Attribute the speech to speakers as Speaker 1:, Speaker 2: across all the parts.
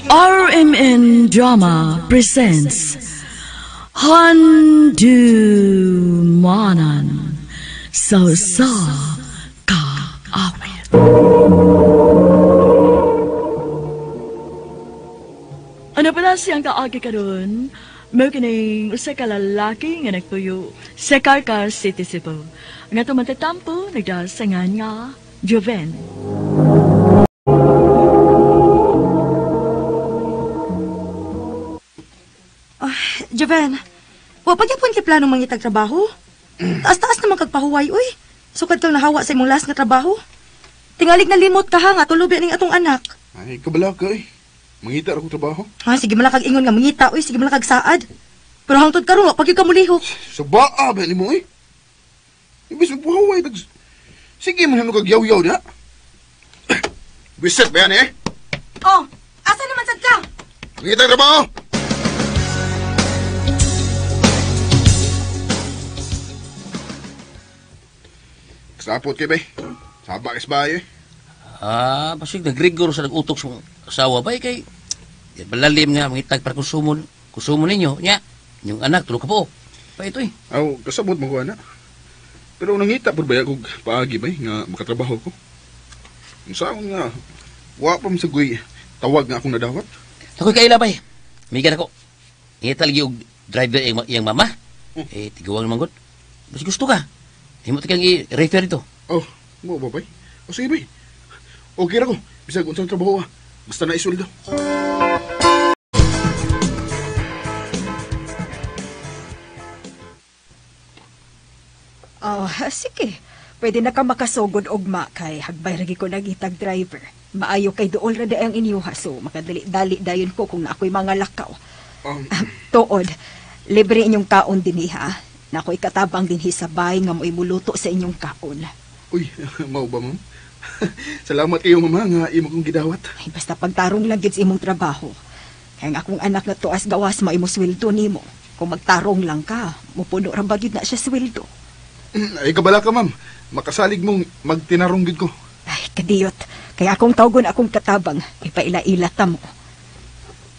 Speaker 1: RMN Drama presents Handumanan sa Usa Ka Awit. Ano pala siyang kaagi karon? Mao kining usa ka lalaki nga nagtuyo sa Carcar City, Cebu. Nga tumatatampo nagdasangan nga Joven.
Speaker 2: Joven, wa pa gyapon kay planong mangitag trabaho. Taas-taas naman kag pahuway, uy. Sukad kang nahawa sa imong last nga trabaho. Tingalig na limot ka ha nga tulubi ning atong anak.
Speaker 3: Ay, kabala ka eh. Mangita ra kong trabaho.
Speaker 2: Ha, sige man lang kag ingon nga mangita, uy, sige man lang kag saad. Pero hangtod karon wa pa gyud ka mulihok.
Speaker 3: Sa baa ba nimo eh? Imbis magpahuway tag sige man himo kag yaw-yaw diha. Bisit ba yan eh?
Speaker 2: Oh, asa naman sad ka?
Speaker 3: Mangita trabaho. Kasapot kay bay. Saba kay bahay eh.
Speaker 4: Ah, basig nagrigor sa nag-utok sa asawa bay kay di malalim nga mangitag para konsumon. Konsumo ninyo nya. Inyong anak tulo ka po. Pa ito eh.
Speaker 3: Aw, kasabot mo ko ana. Pero nangita pud ba kog paagi bay nga makatrabaho ko. Unsaon nga wa pa man sa guy tawag nga akong nadawat.
Speaker 4: Ako'y kaila bay. Migan ako. Ngita lagi og driver iyang mama. Eh tiguang naman gud. Basig gusto ka. Himo ti kang i-refer ito.
Speaker 3: Oh, mo ba bay? O sige bay. Okay ra ko. Bisag unsang trabaho ah. Basta na isweldo.
Speaker 5: Oh, sige. Pwede na ka makasugod ugma kay hagbay ra ko nagitag driver. Maayo kay duol ra di ang inyuha so makadali-dali dayon ko kung na ako'y mga lakaw. Tuod, libre inyong kaon dinhi ha. Na ako'y katabang dinhi sa bay nga mo'y muluto sa inyong kaon.
Speaker 3: Uy, mao ba ma'am? Salamat kayo mama nga imo kong gidawat.
Speaker 5: Ay, basta pagtarong lang gid sa imong trabaho. Kaya ang akong anak na tuas gawas maimo sweldo nimo. Kung magtarong lang ka, mupuno ra ba gyud na siya sweldo.
Speaker 3: Ay, kabala ka ma'am. Makasalig mong magtinarong gid ko.
Speaker 5: Ay, kadiyot. Kaya akong tawgon akong katabang, ipaila-ila ta mo.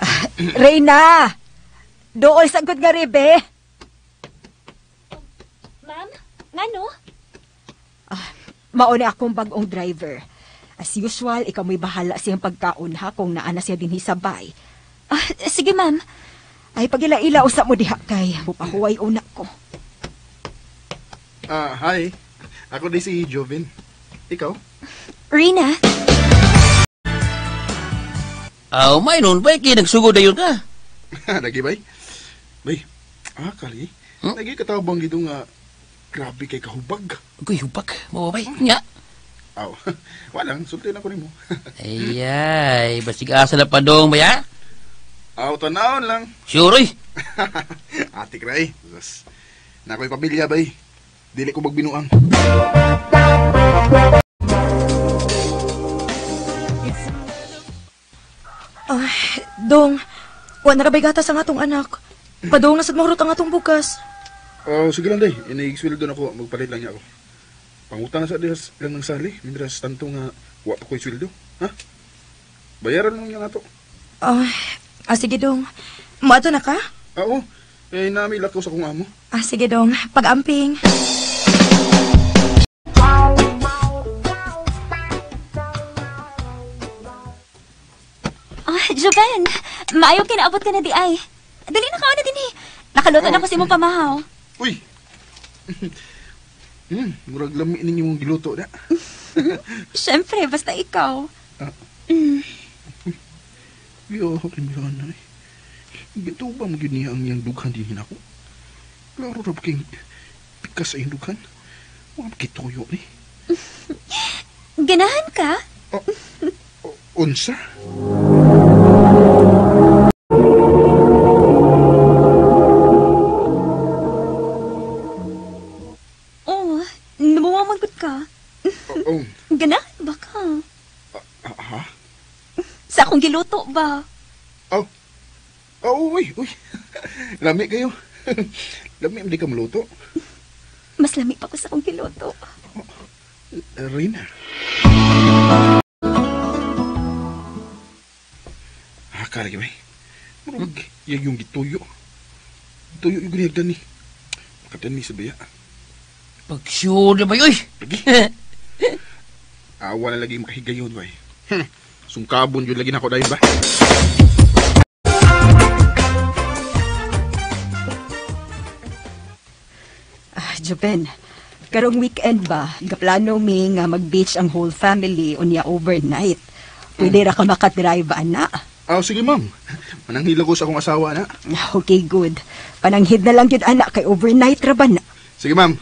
Speaker 5: Ah, Reyna! Dool sagod nga ribe.
Speaker 6: Ma'am, ngano?
Speaker 5: Mao ni akong bag-ong driver. As usual, ikaw mo'y bahala siyang pagkaon ha kung naa na siya dinhi sa bay.
Speaker 6: Ah, sige ma'am.
Speaker 5: Ay, pagila-ila usa mo diha kay mupahuway una ko.
Speaker 3: Ah, hi. Ako di si Jovin. Ikaw?
Speaker 6: Rina.
Speaker 4: Aw, may nun bay kay nagsugod dayon ka.
Speaker 3: Lagi bay. Bay. Ah, kali.
Speaker 4: Hmm?
Speaker 3: Lagi katabang gid nga grabe kay kahubag.
Speaker 4: Uy, hubag. Mao bay. Nya.
Speaker 3: Aw. Walang sulti na ko nimo.
Speaker 4: Ayay, basig asa na padong bay ha?
Speaker 3: Aw, tanawon lang.
Speaker 4: Sure oy.
Speaker 3: Atik ra eh. Sus. Na ako'y pamilya bay. Dili ko magbinuang.
Speaker 2: Ay, dong, wa na ra bay gatas ang atong anak. Padong na sad mahurot ang atong bukas.
Speaker 3: Oh, sige lang day. Inigsweldo na ko, magpalit lang niya ako. Pangutang na sa dihas lang ng sali, mindras tanto nga wa pa ko'y sweldo. Ha? Bayaran lang niya nato.
Speaker 2: Ay, sige dong. Moadto na ka?
Speaker 3: Ah, oo. Eh, nami lakaw sa akong amo.
Speaker 2: Ah, sige dong. Pag-amping.
Speaker 6: Ah, Joven, maayo kinaabot ka na di ay. Dali na kaon na dinhi. Nakaluto na ko sa imong pamahaw.
Speaker 3: Uy. Murag lami ninyo mong giluto na.
Speaker 6: Siyempre, basta ikaw.
Speaker 3: Ah. Yo, kimilan na eh. Gito ba mo gyud niya ang iyang dughan din ako? Klaro ra ba kayong pikas sa iyang dughan? Wa ba kituyo ni?
Speaker 6: Ganahan ka?
Speaker 3: Oh, unsa?
Speaker 6: Oh, numuwamagot ka.
Speaker 3: Oh.
Speaker 6: Ganahan ba ka?
Speaker 3: Ha?
Speaker 6: Sa akong giluto ba?
Speaker 3: Oh. Oh, uy, uy. Lami kayo. Lami, hindi ka maluto.
Speaker 6: Mas lami pa ko sa akong giluto.
Speaker 3: Oh, Rina. Laka lagi bay. Murag iyag yung gituyo. Tuyo yung ginigdan ni. Makatan ni sa biya.
Speaker 4: Pag-sure na ba yun?
Speaker 3: Lagi. Awa na lagi makahigayon bay. Sungkabon yun lagi na ako dahil ba?
Speaker 5: Joven, karong weekend ba, gaplano mi nga mag-beach ang whole family unya overnight. Pwede ra ka makadrive, ana.
Speaker 3: Ah, sige ma'am. Mananghila ko sa akong asawa, ana.
Speaker 5: Okay, good. Pananghid na lang yun, anak, kay overnight ra ba na?
Speaker 3: Sige, ma'am.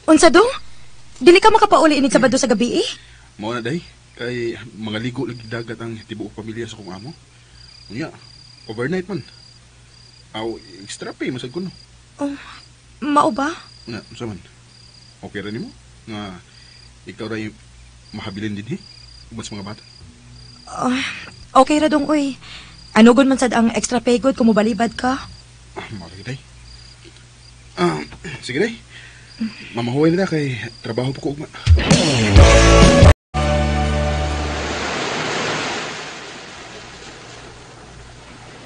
Speaker 2: Unsa dong? Dili ka makapauli inig Sabado sa gabi eh?
Speaker 3: Mao na day, kay mga ligo lagi dagat ang tibuok pamilya sa akong amo. Unya, overnight man. Aw, extra pay masag kuno.
Speaker 2: Oh, mao ba?
Speaker 3: Nga, unsa man? Okay ra nimo nga ikaw ra yung mahabilin dinhi uban sa mga bata.
Speaker 2: Okay ra dong oy. Ano gud man sad ang extra pay good kung mobalibad ka?
Speaker 3: Ah, mao lagi day. Sige day. Mamahuway na kay trabaho pa ko ugma.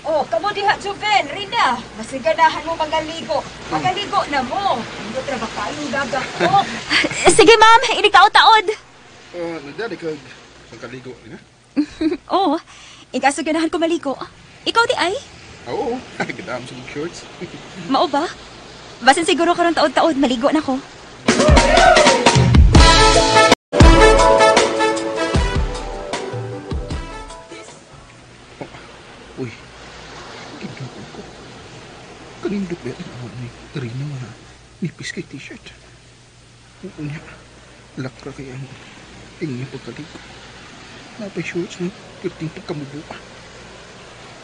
Speaker 5: Oh, kamo diha, Joven, Rina. Masiganahan mo mangaligo. Mangaligo na mo. Hindi tra ba kayong dagat ko.
Speaker 6: Sige, ma'am. Inig taod-taod.
Speaker 3: Nagdali kag pagkaligo, Rina?
Speaker 6: Oo. Ikaso ganahan ko maligo. Ikaw di ay?
Speaker 3: Oo. Ganda sa shorts.
Speaker 6: Mao ba? Basin siguro karon taod-taod, maligo na ko.
Speaker 3: Oh, uy. Ginoo ko. Kanindot ba ang ni Rina nga nipis kay t-shirt. Oo niya. Lakra kay ang tingin pagkaligo. Napay shorts na perting pagkamubo.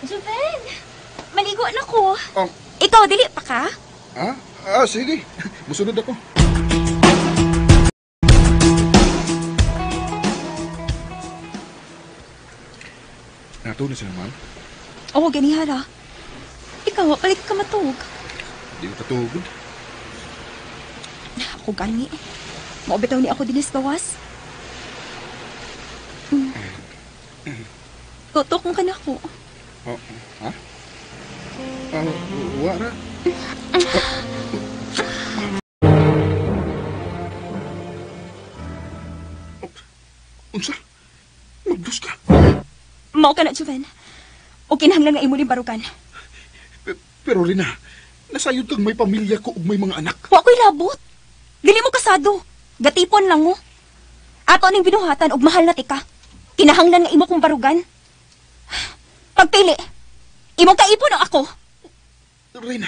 Speaker 6: Joven, maligo na ko.
Speaker 3: Oh.
Speaker 6: Ikaw, dili pa ka?
Speaker 3: Ah, sige. Musunod ako. Nato na sila, ma'am?
Speaker 6: Oo, ganihara. Ikaw, palit ka matug.
Speaker 3: Di ko katugod.
Speaker 6: Ako gani. Maubitaw ni ako dinis gawas. Tutok mo ka na ako.
Speaker 3: Oh, ha? Wara. Unsa? Magdus ka.
Speaker 6: Mao ka na, Joven. O kinahanglan nga imo ning barugan.
Speaker 3: Pero Rina, nasayod kang may pamilya ko ug may mga anak.
Speaker 6: Wa ko'y labot. Dili mo kasado. Gatipon lang mo. Ato ning binuhatan ug mahal na tika. Kinahanglan nga imo kong barugan. Pagpili. Imong kaipon o ako.
Speaker 3: Rina.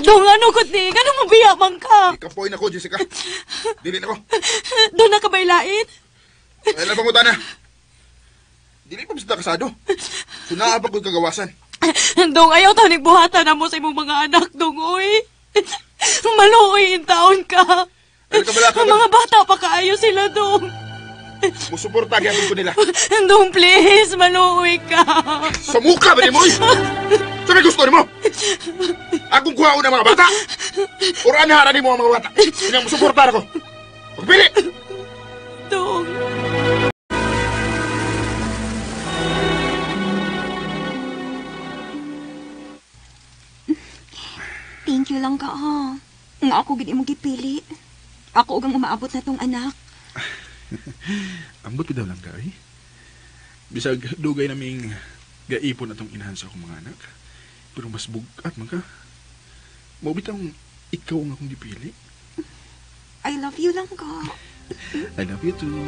Speaker 1: Dong, ano ko ni? Ano mo biya man ka?
Speaker 3: Ikapoy na ko, Jessica. Dili na ko.
Speaker 1: Doon na ka baylain?
Speaker 3: Ay, labang ko na. Dili pa basta kasado. Sunaa pa ko'y kagawasan.
Speaker 1: Dong, ayaw taon buhatan na mo sa imong mga anak, dong, uy. Maluoy in taon ka.
Speaker 3: Ay, kabala ka.
Speaker 1: Ang mga bata pa kaayo sila, dong.
Speaker 3: Musuporta gyapon ko nila.
Speaker 1: Dong, please, maluoy ka.
Speaker 3: Sa mukha ba ni mo? Sa may gusto ni mo? Akong kuhaon ang mga bata. Or anhara ni mo ang mga bata. Inang musuporta ako. Pagpili!
Speaker 1: Dong.
Speaker 6: Thank you lang ka, ha. Nga ako gid imong gipili. Ako ugang umaabot na tong anak.
Speaker 3: Ambot ko daw lang ka, eh. Bisag dugay naming gaipon atong inahan sa akong mga anak. Pero mas bugat man ka. Mao bitang ikaw ang akong gipili.
Speaker 6: I love you lang ka.
Speaker 3: I love you too.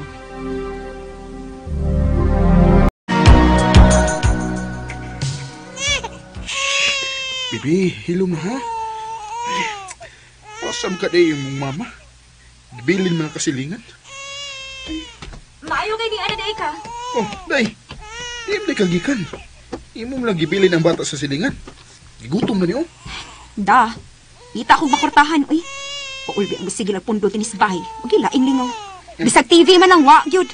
Speaker 3: Bibi, hilom na ha? Pasam ka day yung mama. Gibilin mga kasilingan.
Speaker 6: Maayo kay ni ana day ka.
Speaker 3: Oh, day. Di mo kagikan. Imo mo lang gibilin ang bata sa silingan. Gigutom na niyo.
Speaker 6: Da. Ita akong makurtahan, uy. Paulbi ang sige lang pundo tinis bahay. Ug laing lingaw. Bisag TV man ang wa gyud.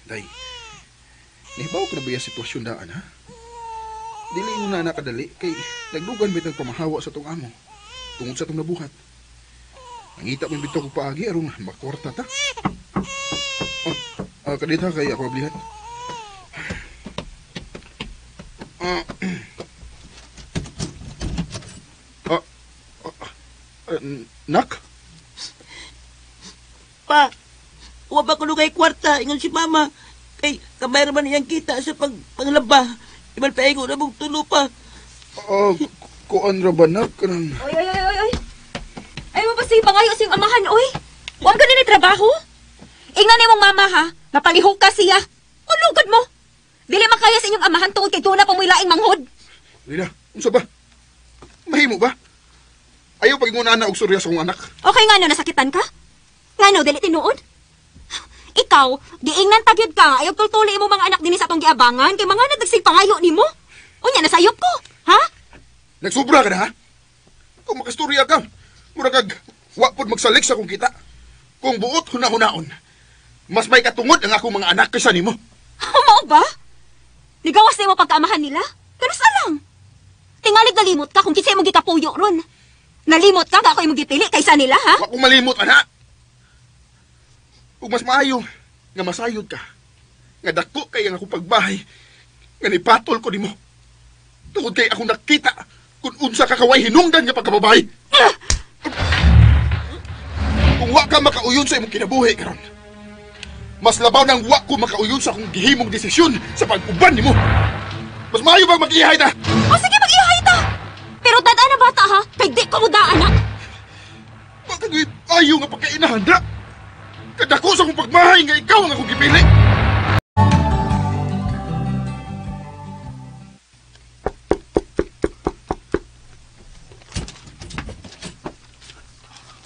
Speaker 3: Day. Nahibaw ka na ba yung sitwasyon daan, ha? Dili mo na nakadali kay nagdugan bitag pamahawa sa tong amo tungod sa tong nabuhat. Nangita mo bitaw kog paagi aron makwarta ta. Oh, kadita kay ako ablihan. Nak?
Speaker 7: Pa, wa ba kuno kay kwarta ingon si mama kay kamay ra man iyang kita sa panglaba. Iban pa ingon na mong tulo pa.
Speaker 3: Kuan ra ba nak kanang?
Speaker 6: Oy oy oy oy. Ay mo ba sige pangayo sa iyong amahan oy. Wa man gani ni trabaho. Ingnan nimong mama ha, mapalihok ka siya. Ulugod mo. Dili makaya sa inyong amahan tungod kay duna pa mo'y laing manghod.
Speaker 3: Lina, unsa ba? Mahimo ba? Ayaw pag-ingon na og surya sa akong anak.
Speaker 6: Okay nga no, nasakitan ka? Ngano dili tinuod? Ikaw, giingnan tagyod ka, ayaw tultuli imo mga anak dinhi sa atong giabangan kay mga nadagsig pangayo nimo. Unya nasayop ko, ha?
Speaker 3: Nagsubra ka na ha? Kung makastorya ka, mura kag wa pud magsalik sa akong kita. Kung buot huna-hunaon, mas may katungod ang akong mga anak kaysa nimo.
Speaker 6: Mao ba? Nigawas nimo pagkaamahan nila? Pero sa lang. Tingalig nalimot ka kung kinsa imong gikapuyo ron. Nalimot ka nga ako imong gipili kaysa nila, ha?
Speaker 3: Wa ko malimot, ana. Ug mas maayo nga masayod ka, nga dako kay ang akong pagbahay, nga nipatol ko nimo. Tungod kay akong nakita kung unsa ka kaway hinungdan nga pagkababae. Kung wa ka makauyon sa imong kinabuhi karon, mas labaw nang wa ko makauyon sa akong gihimong desisyon sa pag-uban nimo. Mas maayo bang mag-ihay ta?
Speaker 6: O sige, mag-ihay ta! Pero dad-an na bata ha, kay di ko mo daan anak.
Speaker 3: Bakit ayaw nga pagkainahan da? Kadako sa akong pagmahay nga ikaw ang akong gipili.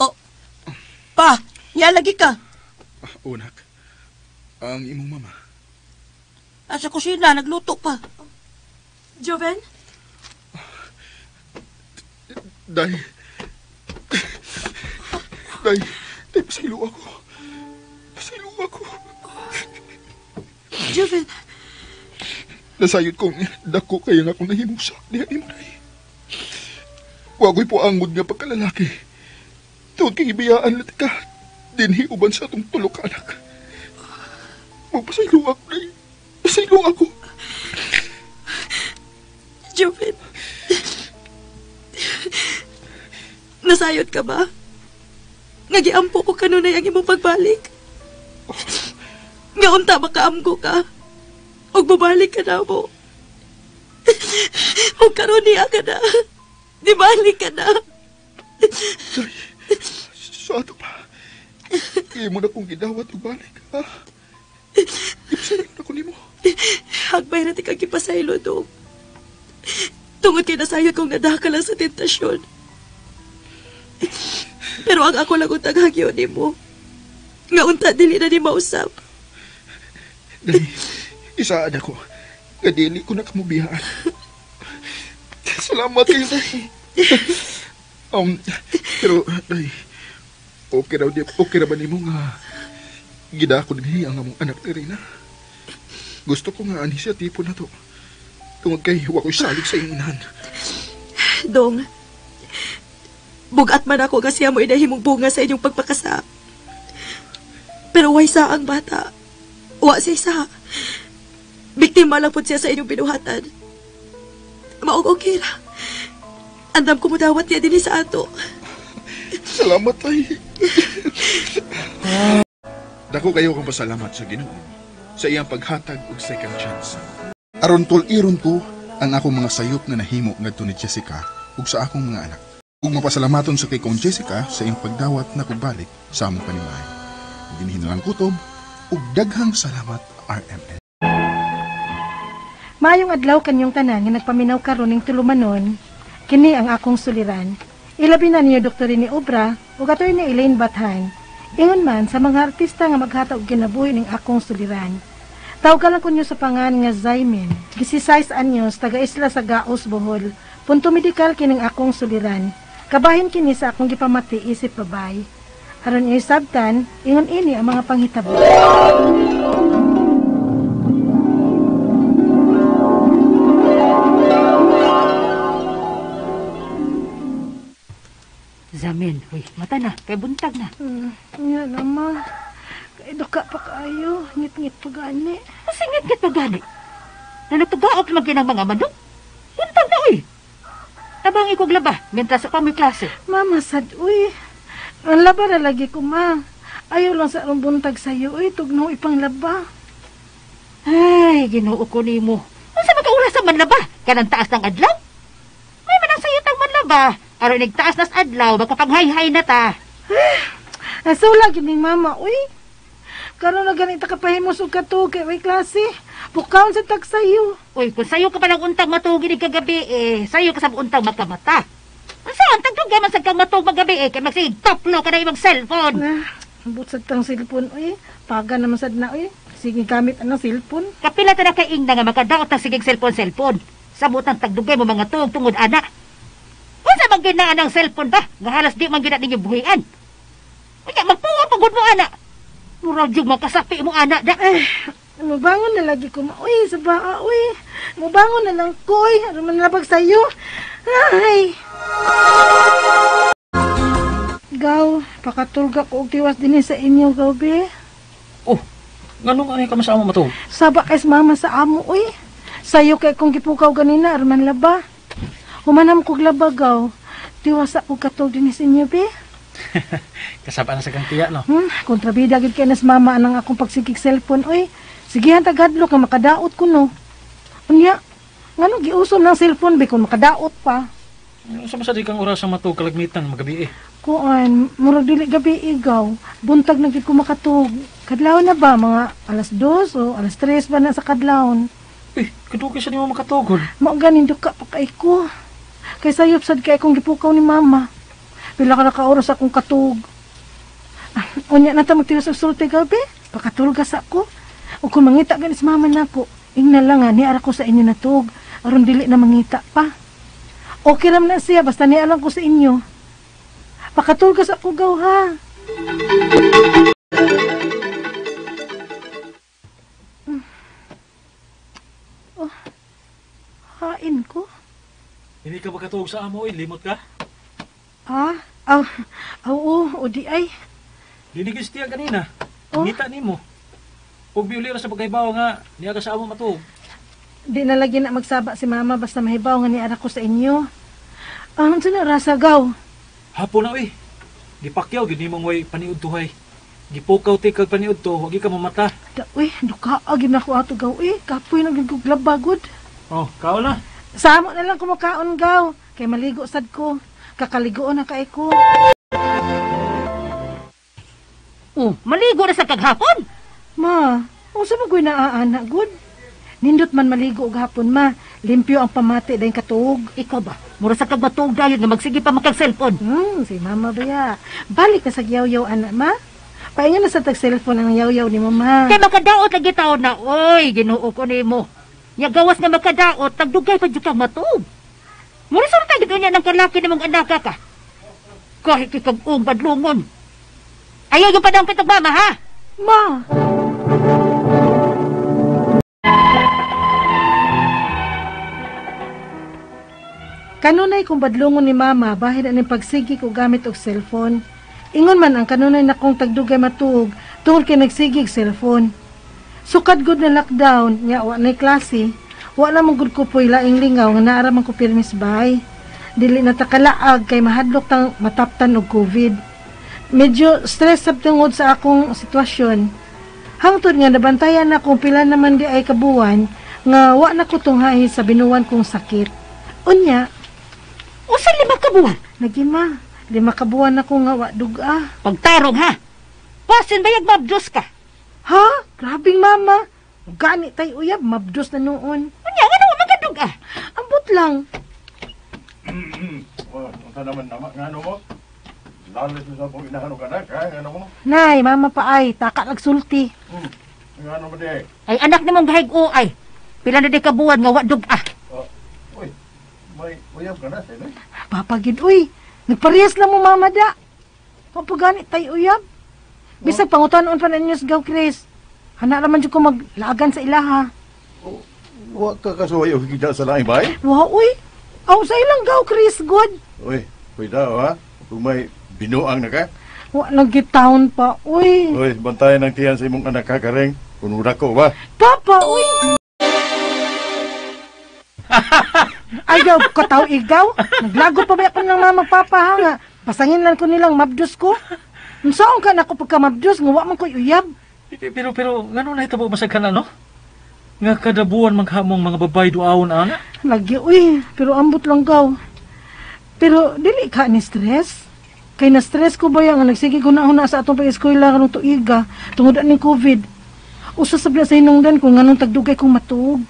Speaker 7: Oh, pa, niya lagi ka.
Speaker 3: Unak, ang imong mama.
Speaker 7: Sa kusina, nagluto pa.
Speaker 2: Joven?
Speaker 3: Day. Day, day, pasaylo ako. Pasaylo ako.
Speaker 2: Joven.
Speaker 3: Nasayod kong dako kayo nga akong nahimusa. Diha ni mo, day. Wagoy po angod nga pagkalalaki. Tuod kang ibiyaan lang ka. Dinhi uban sa atong tulo ka anak. Magpasaylo ako, day. Pasaylo ako.
Speaker 2: Joven. Nasayod ka ba? Nga giampo ko kanunay ang imong pagbalik. Nga unta makaamgo ka. Og mabalik ka na mo. Og karon niya ka na. Di balik ka na.
Speaker 3: Sa ato pa. Imo na kong gidawat og balik, ha? Ipasaylo na ko nimo.
Speaker 2: Hagbay na ti kang gipasaylo dong. Tungod kay nasayod kong nadaka lang sa tentasyon. Pero ang ako lang untang hagyo nimo. Nga unta dili na ni mausap.
Speaker 3: Dali, isaad ako. Nga dili ko na kamubiyaan. Salamat kayo, Day. Pero, Day, okay ra ba nimo nga gidako dinhi ang among anak ni Rina? Gusto ko nga ani siya tipo na to. Tungod kay wa ko'y salig sa iyong inahan.
Speaker 2: Dong, bugat man ako nga siya mo inahimong bunga sa inyong pagpakasa. Pero way sa ang bata. Wa siya isa. Biktima lang po siya sa inyong binuhatan. Maog okay ra. Andam ko mudawat niya din sa ato.
Speaker 3: Salamat, ay. Dako kayo kang pasalamat sa Ginoo sa iyang paghatag og second chance. Aron tul-iron ko ang akong mga sayop nga nahimo ngadto ni Jessica ug sa akong mga anak. Ug mapasalamaton sa kay kong Jessica sa iyang pagdawat na balik sa among panimahay. Dinhi na lang kutob ug daghang salamat RMN.
Speaker 8: Maayong adlaw kanyong tanan nga nagpaminaw karon ning tulumanon, kini ang akong suliran. Ilabi na niyo Dr. ni Obra ug atoy ni Elaine Bathan. Ingon man sa mga artista nga maghatag og kinabuhi ning akong suliran. Tawgalan ko niyo sa pangan nga Zaymin, 16 anyos, taga isla sa Gaos, Bohol. Punto medikal kining akong suliran. Kabahin kini sa akong gipamati isip babay. Aron inyo sabtan, ingon ini ang mga panghitabo.
Speaker 9: Zamin, uy, mata na, kay buntag na.
Speaker 8: Nga na, ma. Kay duka pa kaayo, ngit-ngit pa gani.
Speaker 9: Kasi ngit-ngit pa gani. Na nagtugaok naman kinang mga manok. Buntag na, uy. Tabang ikog laba, mientras pa may klase.
Speaker 8: Mama, sad, uy. Ang laba na lagi ko, ma. Ayaw lang sa arong buntag sa'yo, uy. Tugnaw ipang laba.
Speaker 9: Ay, Ginoo ko nimo. Unsa magkaoras sa manlaba? Kanang taas ng adlaw? May manang sayot ang manlaba. Aron nagtaas nas adlaw, makapanghay-hay na ta.
Speaker 8: Asula gining mama, uy. Karon na ganita kapahimos og katuog kay way klase. Pukaon sa tag sayo.
Speaker 9: Uy, kung sayo ka palang untang matuog ini kagabi eh, sayo ka sa untang makamata. Unsa ang tagdugay man sad kang matuog magabi eh, kay magsigig toplo ka na imong cellphone.
Speaker 8: Na, ambot sad tang cellphone, uy. Paga naman sad na, uy. Sige gamit anang cellphone.
Speaker 9: Kapila ta na kay ingna nga makadaot ang sigig cellphone. Samot ang tagdugay mo mga tuog tungod ana. Unsa man ginaan ang cellphone ba? Nga halos di man gina ninyo buhian. Unya magpuwa pagod mo ana. Murag jud makasapi mo ana da.
Speaker 8: Eh, mubangon na lagi ko, ma. Uy, sa baa, uy. Mubangon na lang ko, uy. Ano man labag sa'yo? Ay. Gaw, pakatulga ko og tiwas dinhi sa inyo, gaw, be.
Speaker 10: Oh, nganong ay ka masama mo to?
Speaker 8: Saba kay mama sa amo, uy. Sayo kay kong gipukaw ganina, arman laba. Humanam kog laba, gaw. Tiwas ako katulog dinhi sa inyo, be.
Speaker 10: Kasaba na sa kang tiya, no?
Speaker 8: Kontrabida gid kay nas mama anang akong pagsigig cellphone, uy. Sigihan tagadlo ka makadaot ko, no. Unya, ngano giusom ng cellphone be kung makadaot pa?
Speaker 10: Unsa man sa di kang oras ang matug kalagmitan magabi eh?
Speaker 8: Kuan, murag dili gabi igaw. Buntag na gid ko makatug. Kadlawon na ba mga 2:00 o 3:00 ba na sa kadlawon?
Speaker 10: Eh, kadugay sa nimo makatugol.
Speaker 8: Mao ganin duka pa kay ko. Kay sayop sad kay akong gipukaw ni mama. Pila ka na ka oras akong katug. Unya na ta magtiwas og sulti gabi. Pakatulgas ako. O kung mangita ganis mama nako, ingna lang nga niara ko sa inyo natug aron dili na mangita pa. Okay ram na siya basta niya lang ko sa inyo. Pakatulgas ako gaw ha. Oh, hain ko.
Speaker 10: Hindi ka makatuog sa amo, eh. Limot ka?
Speaker 8: Ah, aw, oo, o di ay.
Speaker 10: Dinigis tiya kanina.
Speaker 8: Oh.
Speaker 10: Ngita nimo. Ug biulira sa pagkahibaw nga niya ka sa amo matuog.
Speaker 8: Di na lagi na magsaba si mama basta mahibaw nga niara ko sa inyo. Ah, unsa na rasa gaw?
Speaker 10: Hapon na uy. Gipakyaw gyud nimong way paniud tuhay. Gipukaw ti kag paniud to, wagi ka mamata.
Speaker 8: Da, uy, duka gyud na ko ato gaw uy. Kapoy na gyud kog labagod.
Speaker 10: Oh, kaon na.
Speaker 8: Sa amo na lang kumakaon gaw. Kay maligo sad ko. Kakaligoon na kay ko.
Speaker 9: Oh, maligo na sa kaghapon.
Speaker 8: Ma, unsa man ko'y naaana gud? Nindot man maligo og hapon ma. Limpyo ang pamati dayong katuog.
Speaker 9: Ikaw ba? Mura sa kag matuog dayon nga magsige pa makag cellphone.
Speaker 8: Si mama ba ya? Balik na sa yaw-yaw ana ma. Paingon na sa tag cellphone ang yaw-yaw ni mama.
Speaker 9: Kay makadaot lagi taon na, oy, Ginoo ko nimo. Nya gawas nga makadaot, tagdugay pa jud kang matuog. Mura sa tag niya ng kalaki nimong anak ka. Kahit ikag ung badlungon. Ayaw yung padang pitog mama ha.
Speaker 8: Ma. Kanunay kung badlungon ni mama bahin aning pagsigi ko gamit og cellphone. Ingon man ang kanunay na kong tagdugay matuog tungod kay nagsigi og cellphone. Sukad gud na lockdown, nya wa nay klase, wa na man gud ko poy laing lingaw nga naara man ko pirmis bay. Dili na ta kalaag kay mahadlok tang mataptan og COVID. Medyo stress sab tungod sa akong sitwasyon. Hangtod nga nabantayan na kung pila naman di ay kabuwan nga wa na ko tunghahi sa binuwan kong sakit. Unya,
Speaker 9: usa 5 ka buwan?
Speaker 8: Lagi ma, 5 ka buwan ako nga wa duga.
Speaker 9: Pagtarong ha. Pasin bayag mabdos ka.
Speaker 8: Ha? Grabing mama. Gani tay uyab mabdos na noon.
Speaker 9: Unya nga naman magaduga.
Speaker 8: Ambot lang.
Speaker 11: Unsa naman nama ngano mo? Lalis mo sa pong inahan og anak, ha? Ngano mo?
Speaker 8: Nay, mama pa ay, taka nagsulti.
Speaker 11: Ngano mo di ay?
Speaker 9: Ay anak nimong gahig o ay. Pila na di ka buwan nga wa duga.
Speaker 11: Oh, uy, may uyab ka na sila.
Speaker 8: Papagid, uy. Nagparehas lang mo mama da. Papagani tay uyab. Bisag pangutanon pa na ninyo sa gaw, Chris. Hana raman jud ko maglaagan sa ilaha.
Speaker 11: Oh, wa ka kasuway og higda sa laing bay?
Speaker 8: Wa, uy. Aw, sa ilang gaw, Chris, good.
Speaker 11: Uy, cuidado, ha? Kung may binuang na ka?
Speaker 8: Wa lagi taon pa, uy.
Speaker 11: Uy, bantayan ang tiyan sa imong anak ha, Kareng. Kung ko ba?
Speaker 8: Papa, uy! Ayaw, kataw igaw. Naglago pa ba ako ng mama papa ha nga. Pasangin lang ko nilang mabdus ko. Unsaon ka na ako pagka mabdus, nga wa man ko'y uyab.
Speaker 10: Pero, ngano na hitabo masaghan ano? Nga kada buwan maghamong mga babay duawon ana?
Speaker 8: Lagi, uy, pero ambot lang gaw. Pero dili ka ni stress. Kay na stress ko ba nga nagsige ko na sa atong pag-eskwela karong tuiga tungod ani COVID. Usa sa sa hinungdan ko nganong tagdugay kong matuog.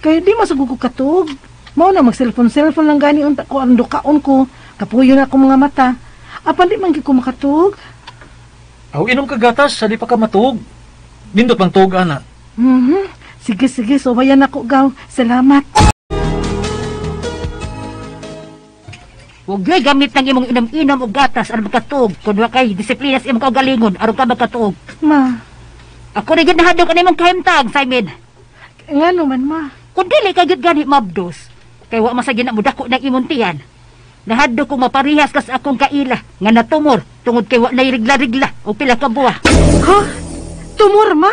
Speaker 8: Kay di masugod ko katuog. Mao na mag-cellphone-cellphone lang gani unta ko ang dukaon ko. Kapuyo na akong mga mata. Apan di man gyud ko makatuog.
Speaker 10: Aw, inom ka gatas, sa di pa ka matuog. Nindot bang tuog ana?
Speaker 8: Mhm. Sige, suwayan ako gaw. Salamat.
Speaker 9: Huwag yo'y gamit ng imong inom-inom og gatas aron makatuog kun wa kay disiplina sa imong kaugalingon aron ka makatuog.
Speaker 8: Ma.
Speaker 9: Ako rin gyud nahadlok ani imong kahimtang, Simon.
Speaker 8: Ngano man ma?
Speaker 9: Kun dili ka gyud gani mabdos, kay wa man sa gina mo dako ng imong tiyan. Nahadlok kong maparihas ka sa akong kaila nga natumor tungod kay wa nay rigla-rigla og pila ka buwa.
Speaker 8: Ha? Tumor ma?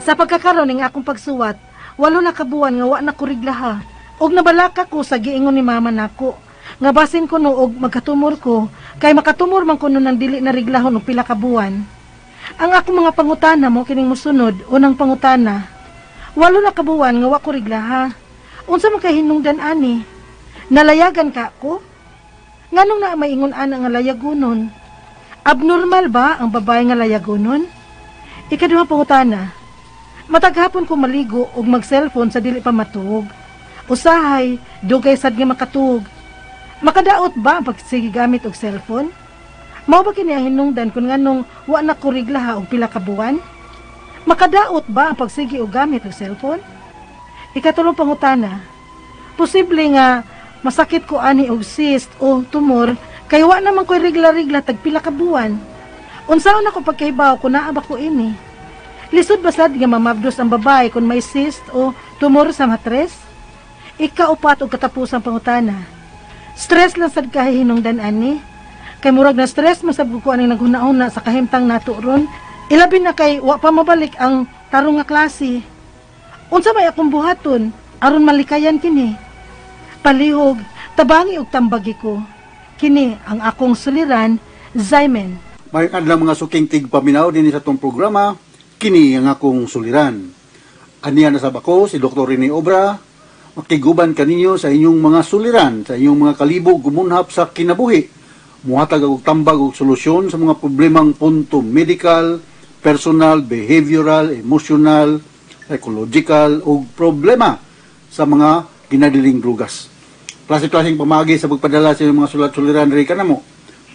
Speaker 8: Sa pagkakaroon ng akong pagsuwat, 8 na kabuwan nga wa na ko riglaha. Og nabalaka ko sa giingon ni mama nako. Nga basin ko no og magkatumor ko, kay makatumor man kuno nang dili na riglahon og pila ka buwan. Ang akong mga pangutana mo kining mosunod, unang pangutana. 8 na kabuwan nga wa ko riglaha. Unsa man kay hinungdan ani? Nalayagan ka ko? Nganong naa may ingon ana nga layagonon? Abnormal ba ang babae nga layagonon? Ikaduha pangutana. Mataghapon ko maligo og mag-cellphone sa dili pa matuog. Usahay, dugay sad nga makatuog. Makadaot ba ang pagsige gamit og cellphone? Mao ba kini ang hinungdan kun nganong wa na ko riglaha og pila ka buwan? Makadaot ba ang pagsige og gamit og cellphone? Ikatulong pangutana. Posible nga masakit ko ani og cyst o tumor kay wa naman koy rigla-rigla tag pila ka buwan. Unsaon ako pagkahibaw kun naa ba ko ini? Lisod ba sad nga mamabdos ang babae kung may cyst o tumor sa matres? Ikaupat og katapusang pangutana. Stress lang sad kahihinungdan ani. Kay murag na stress masab ko aning naghuna-huna sa kahimtang nato ron. Ilabi na kay wa pa mabalik ang tarong nga klase. Unsa may akong buhaton aron malikayan kini? Palihog, tabangi og tambagi ko. Kini ang akong suliran, Zymen.
Speaker 12: Maayong adlaw mga suking tigpaminaw dinhi sa atong programa. Kini ang akong suliran. Aniya na sab ako, si Dr. Rene Obra, makiguban kaninyo sa inyong mga suliran, sa inyong mga kalibog gumunhap sa kinabuhi. Muhatag og tambag og solusyon sa mga problemang punto medical, personal, behavioral, emotional, psychological ug problema sa mga ginadiling drugas. Klase-klaseng pamaagi sa pagpadala sa inyong mga sulat-suliran diri kanamo.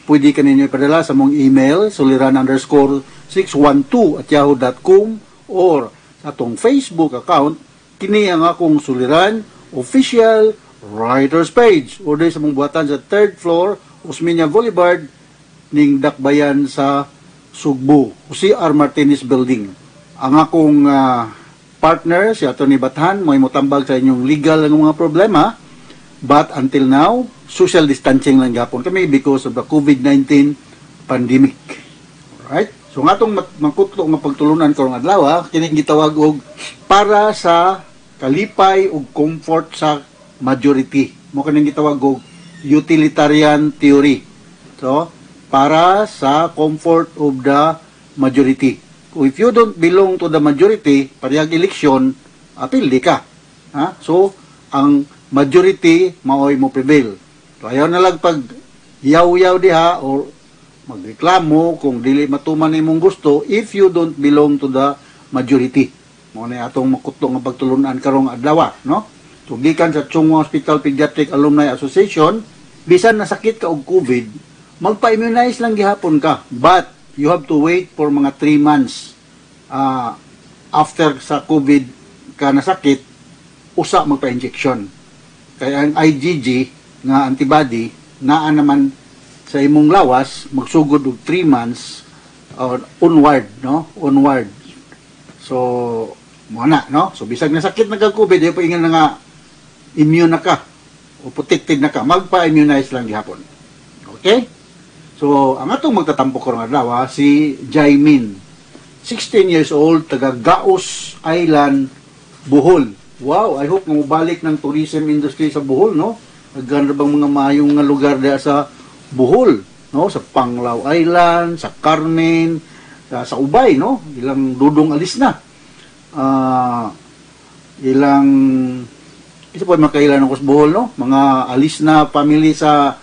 Speaker 12: Pwede kaninyo ipadala sa mong email suliran_612@yahoo.com or sa atong Facebook account kini ang akong suliran official writers page or di sa mong buhatan sa 3rd floor Osmeña Boulevard ning Dakbayan sa Sugbo, Jose R. Martinez Building. Ang akong partner si Atty. Bathan mo'y motambag sa inyong legal nga mga problema. But until now, social distancing lang gapon kami because of the COVID-19 pandemic. Alright? So nga itong makutlo nga pagtulunan karong adlaw, kini gitawag og para sa kalipay ug comfort sa majority. Mo kining gitawag og utilitarian theory. So, para sa comfort of the majority. Kung if you don't belong to the majority, parehag eleksyon, apil di ka. Ha? So, ang majority maoy mo prevail. So, ayaw na lang pag yaw-yaw diha or magreklamo kung dili matuman imong gusto if you don't belong to the majority. Mao na atong makutlo nga pagtulunan karong adlaw, no? So, gikan sa Chong Hua Hospital Pediatric Alumni Association, bisan nasakit ka og COVID, magpa-immunize lang gihapon ka. But you have to wait for mga 3 months after sa COVID ka nasakit, usa magpa-injection. Kaya ang IgG nga antibody naa naman sa imong lawas magsugod og 3 months onward, no? Onward. So mo na, no? So bisag nasakit na kag COVID, di pa ingon na nga immune na ka o protected na ka, magpa-immunize lang gihapon. Okay? So ang atong magtatampo karong adlaw si Jaimin, 16 years old, taga Gaos Island, Bohol. Wow, I hope nga mobalik ng tourism industry sa Bohol, no? Naganda bang mga maayong nga lugar diha sa Bohol, no? Sa Panglao Island, sa Carmen, sa Ubay, no? Ilang dudong alis na. Ilang isa po makailan ako sa Bohol, no? Mga alis na family sa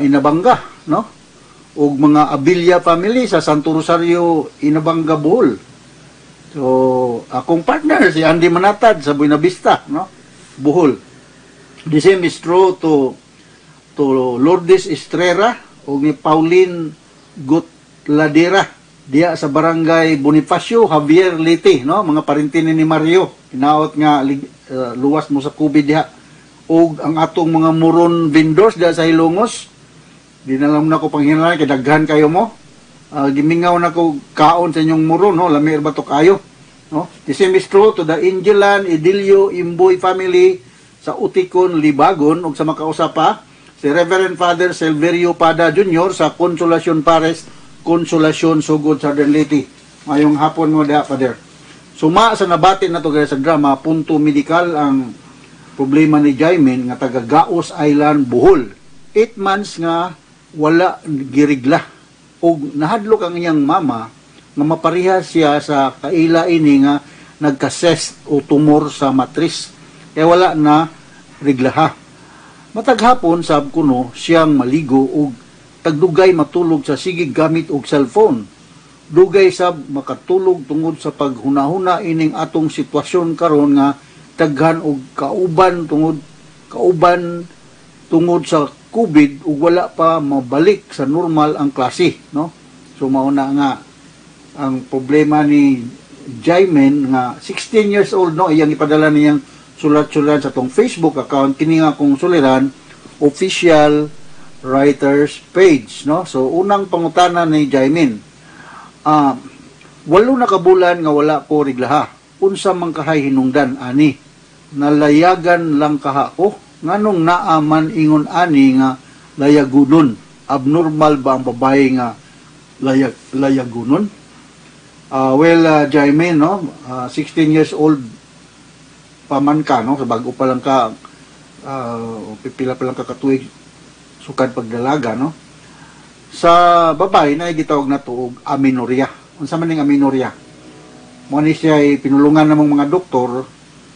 Speaker 12: Inabanga, no? Ug mga Abilia family sa Santo Rosario, Inabanga, Bohol. So, akong partner si Andy Manatad sa Buena Vista, no? Bohol. The same is true to Lourdes Estrera ug ni Pauline Gutladera diya sa Barangay Bonifacio, Javier Leyte, no? Mga parinti ni Mario. Hinaot nga luwas mo sa COVID diha. Ug ang atong mga moron vendors diha sa Hilongos, di na lang na ko panghinala kay daghan kayo mo. Gimingaw na ko kaon sa inyong moron, no? Lami ba to kayo, no? The same is true to the Angelan, Idilio, Imboy family sa Utikon, Libagon, ug sa makausa pa si Reverend Father Silverio Pada Jr. sa Consolacion Pares, Consolacion, Sugod, Southern Leyte. Ngayong hapon mo diha, Father. Suma sa nabati na to gaya sa drama, punto medikal ang problema ni Jaimin nga taga Gaos Island, Bohol. 8 months nga wala girigla. Og nahadlok ang iyang mama nga mapareha siya sa kaila ini nga nagka-cyst o tumor sa matris. Kaya wala na riglaha. Matag hapon sab kuno siyang maligo og tagdugay matulog sa sige gamit og cellphone. Dugay sab makatulog tungod sa paghunahuna ining atong sitwasyon karon nga daghan og kauban tungod sa COVID ug wala pa mabalik sa normal ang klase, no? So mao na nga ang problema ni Jaimin nga 16 years old, no? Iyang ipadala niyang sulat-sulat sa tong Facebook account kini nga akong suliran official writers page, no? So unang pangutana ni Jaimin, 8 na ka bulan nga wala ko riglaha, unsa man kahay hinungdan ani? Nalayagan lang kaha ko? Nganong naa man ingon ani nga layagunon? Abnormal ba ang babae nga layagunon? Well, Jaimin, no? 16 years old pa man ka, no? Bago pa lang ka, pipila pa lang ka katuig sukad pagdalaga, no? Sa babae na gitawag na to og amenorrhea. Unsa man ning amenorrhea? Mo ni siya ay pinulungan namong mga doktor,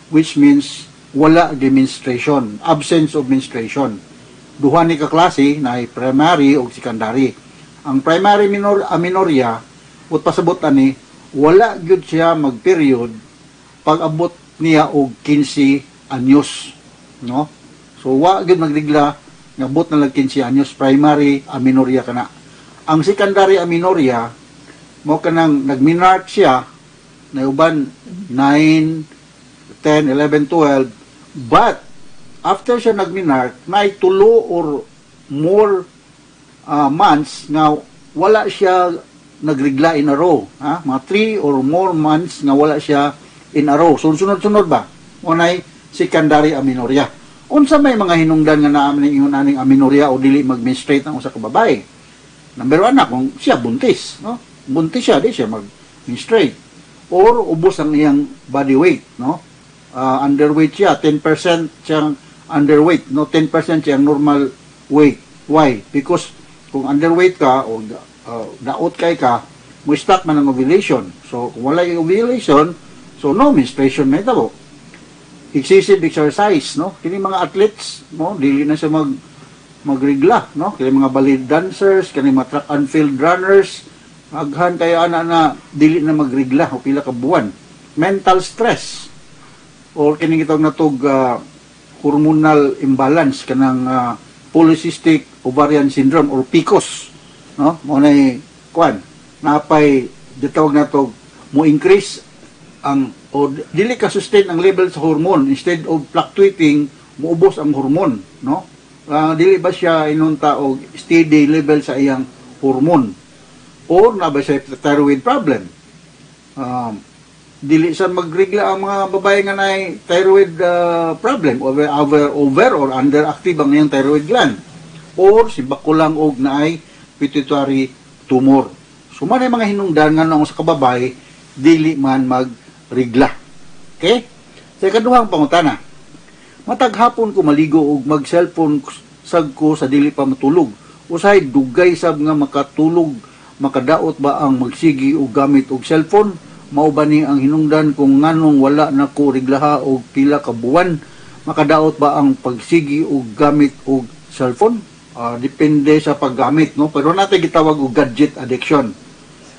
Speaker 12: which means wala gi menstruation, absence of menstruation. Duha ni ka klase na ay primary o secondary. Ang primary minor amenorrhea, ut pasabot ani, wala gyud siya mag-period pag abot niya og 15 anyos, no? So wa gyud magrigla ngabot na lang 15 anyos, primary amenorrhea kana. Ang secondary amenorrhea mo kanang nagmenarch siya na uban 9, 10, 11, 12, but after siya nagmenarch na 3 or more months nga wala siya nagrigla in a row, ha? Mga 3 or more months nga wala siya in a row. So sunod-sunod ba? Mo nay secondary amenorrhea. Unsa may mga hinungdan nga naa ning ingon aning amenorrhea o dili mag-menstruate ang usa ka babae? Number 1 na kung siya buntis, no? Buntis siya, di siya mag-menstruate. Or ubos ang iyang body weight, no? Underweight siya, 10% siyang underweight, no? 10% siyang normal weight. Why? Because kung underweight ka o daot kay ka, mo stop man ang ovulation. So kung wala yung ovulation, so no menstruation may tabo. Excessive exercise, no? Kini mga athletes, no, dili na siya magrigla, no? Kini mga ballet dancers, kini mga track and field runners, aghan kay ana na dili na magrigla o pila ka buwan. Mental stress or kini gitawag natog hormonal imbalance, kanang polycystic ovarian syndrome or PCOS, no? Mo nay kuan, napay gitawag nato mo increase ang o dili ka sustain ang level sa hormone. Instead of fluctuating, muubos ang hormone, no? Dili ba siya inunta og steady level sa iyang hormone? Or na ba siya thyroid problem? Dili sa magrigla ang mga babae nga naay thyroid problem, over, over, over or underactive ang iyang thyroid gland. Or si bakulang og naay pituitary tumor. So man ay mga hinungdan nga sa kababae dili man magrigla. Okay? Sa ikaduhang pangutana, matag hapon ko maligo og mag-cellphone sag ko sa dili pa matulog. Usahay dugay sab nga makatulog, makadaot ba ang magsigi og gamit og cellphone? Mao ba ni ang hinungdan kung nganong wala na ko riglaha og pila ka buwan? Makadaot ba ang pagsigi og gamit og cellphone? Depende sa paggamit, no? Pero natin gitawag og gadget addiction.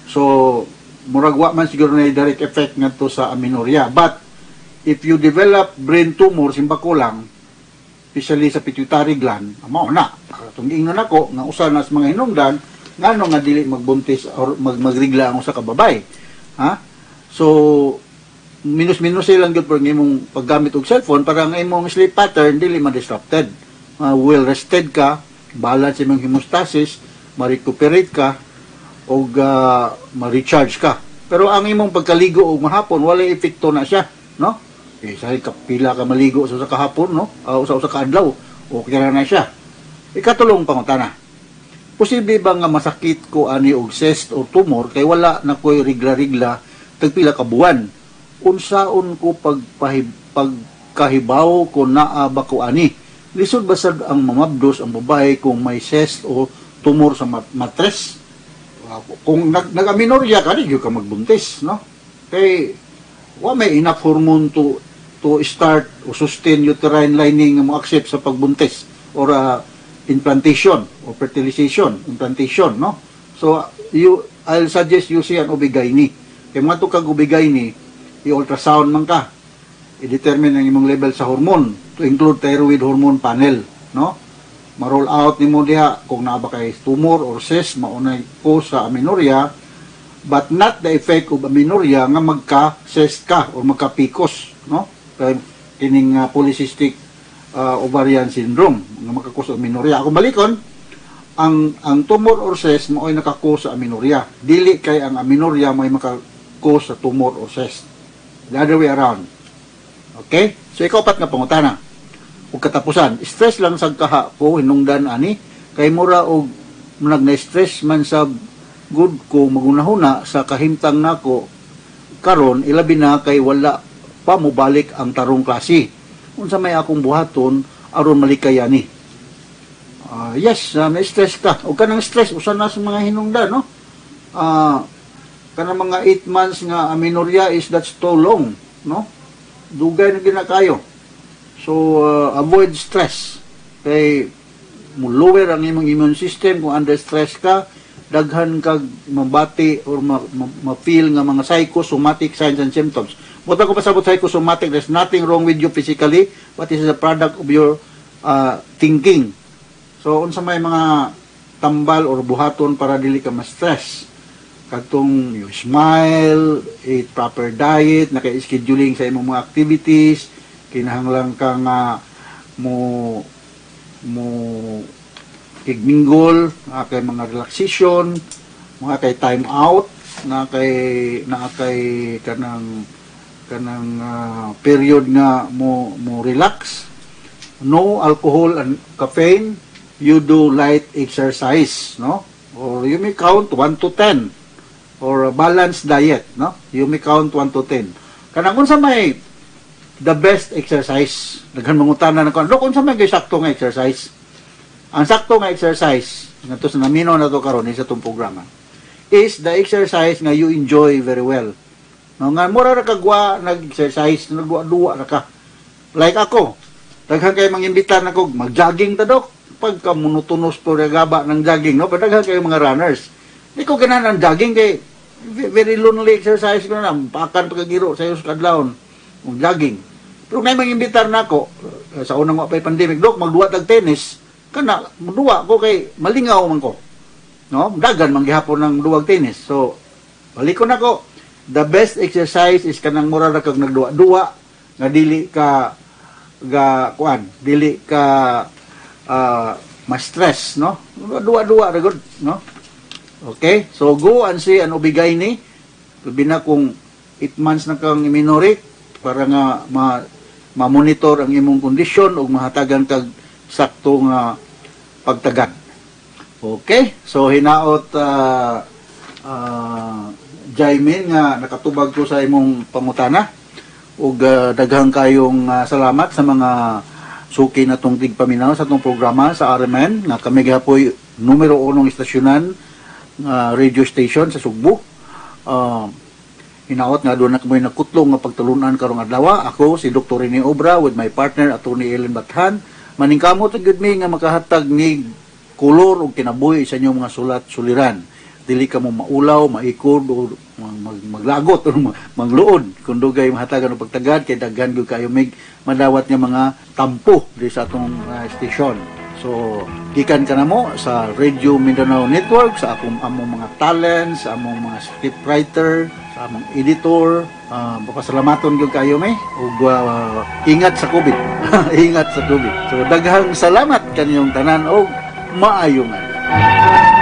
Speaker 12: So, murag wa man siguro na direct effect ngadto sa amenorrhea. But if you develop brain tumor, simba ko lang, especially sa pituitary gland, mao na. Atong giingnon nako nga usa na sa mga hinungdan ngano nga dili magbuntis or magrigla ang usa ka babae. Ha? So, minus-minus lang gyud por imong paggamit og cellphone para ang imong sleep pattern dili ma-disrupted. Well rested ka, balance imong hemostasis, ma-recuperate ka og ma-recharge ka. Pero ang imong pagkaligo og mahapon wala epekto na siya, no? Eh say ka pila ka maligo sa usa ka hapon, no? Usa ka adlaw, okay ra na siya. Ikatulong pangutana. Posible ba nga masakit ko ani og cyst o tumor kay wala na ko'y rigla-rigla tagpila ka buwan? Unsaon ko pagkahibaw ko naa ba ko ani? Lisod ba sad ang mamabdos ang babae kung may cyst o tumor sa matres? Kung nag-amenorrhea ka, di ka magbuntis, no? Kay wa may enough hormone to start o sustain uterine lining nga mo accept sa pagbuntis or implantation or fertilization, implantation, no? So you I'll suggest you see an OB-GYN. Kay mga kag OB-GYN, i-ultrasound man ka. I-determine ang imong level sa hormone to include thyroid hormone panel, no? Ma-roll out nimo diha kung naa ba kay tumor or cyst maunay ko sa amenorrhea, but not the effect of amenorrhea nga magka-cyst ka or magka-PCOS, no? Kay kining polycystic ovarian syndrome nga maka-cause og amenorrhea. Akong balikon, ang tumor or cyst mao'y naka-cause sa amenorrhea. Dili kay ang amenorrhea mao'y maka-cause sa tumor or cyst. The other way around. Okay? So ikapat nga pangutana. Ug katapusan, stress lang sa kaha ko hinungdan ani kay mura og nag na-stress man sa good ko magunahuna sa kahimtang nako karon, ilabi na kay wala pa mobalik ang tarong klase. Unsa may akong buhaton aron malikay ani? Yes, may stress ka. Og kanang stress usa na sa mga hinungdan, no? Kanang mga 8 months nga amenorrhea is that's too long, no? Dugay na ginakayo. So avoid stress. Kay mo lower ang imong immune system kung under stress ka, daghan kag mabati or ma-feel nga mga psychosomatic signs and symptoms. Buta ko pasabot psychosomatic, there's nothing wrong with you physically, but it is a product of your thinking. So unsa may mga tambal or buhaton para dili ka ma-stress? Kadtong you smile, eat proper diet, naka-scheduling sa imong mga activities, kinahanglan ka nga mo mo kigmingle, naa kay mga relaxation, mga kay time out, naa kay kanang kanang period nga mo mo relax. No alcohol and caffeine. You do light exercise, no? Or you may count 1 to 10 or a balanced diet, no? You may count 1 to 10. Kanang unsa may the best exercise? Daghan mangutana na ko, "Dok, unsa may sakto nga exercise?" Ang sakto nga exercise ngadto sa namino na to karon sa itong programa is the exercise nga you enjoy very well. No, nga mura ra kagwa nag-exercise, nagduwa-duwa ra ka. Like ako, daghan kay mangimbitar nako, "Mag-jogging ta, Dok." Pagka monotonous po gaba ng jogging, no? Pero daghan kayo mga runners. Di ko ganahan ang jogging kay very lonely exercise ko na. Pakan pagkagiro sa iyo sa kadlawon og jogging. Pero ngay mangimbitar nako sa unang wa pay pandemic, "Dok, magduwa tag tennis." Kana muduwa ko kay malingaw man ko. No? Dagan man gihapon ng duwag tennis. So, balikon nako. The best exercise is kanang mura ra kag nagduwa-duwa nga dili ka ga kuan, dili ka Ma-stress, no? Duwa-duwa ra gud, no? Okay? So go and see an OB-GYN, labi na kung 8 months na kang amenorrheic, para nga ma-monitor ang imong kondisyon ug mahatagan kag sakto nga pagtagad. Okay? So hinaot, Jaimin, nga nakatubag ko sa imong pangutana ug daghang kayong salamat sa mga suki na tong tigpaminaw sa atong programa sa RMN nga kami gapoy numero unong istasyonan nga radio station sa Sugbo. Hinaot nga doon na kamoy nakutlong nga pagtulunan karong adlaw. Ako si Dr. Rene Obra with my partner, Attorney Ellen Bathan. Maningkamot gyud mi nga makahatag ni kolor ug kinabuhi sa inyong mga sulat suliran. Dili ka mo maulaw, maikod o maglagot o magluod kung dugay mahatagan og pagtagad kay daghan gyud kayo mig madawat nga mga tampo di sa atong station. So, gikan ka namo sa Radio Mindanao Network, sa akong among mga talents, sa among mga scriptwriter, sa among editor, papasalamaton gyud kayo may ug ingat sa COVID. Ingat sa COVID. So, daghang salamat kaniyong tanan og maayong adlaw.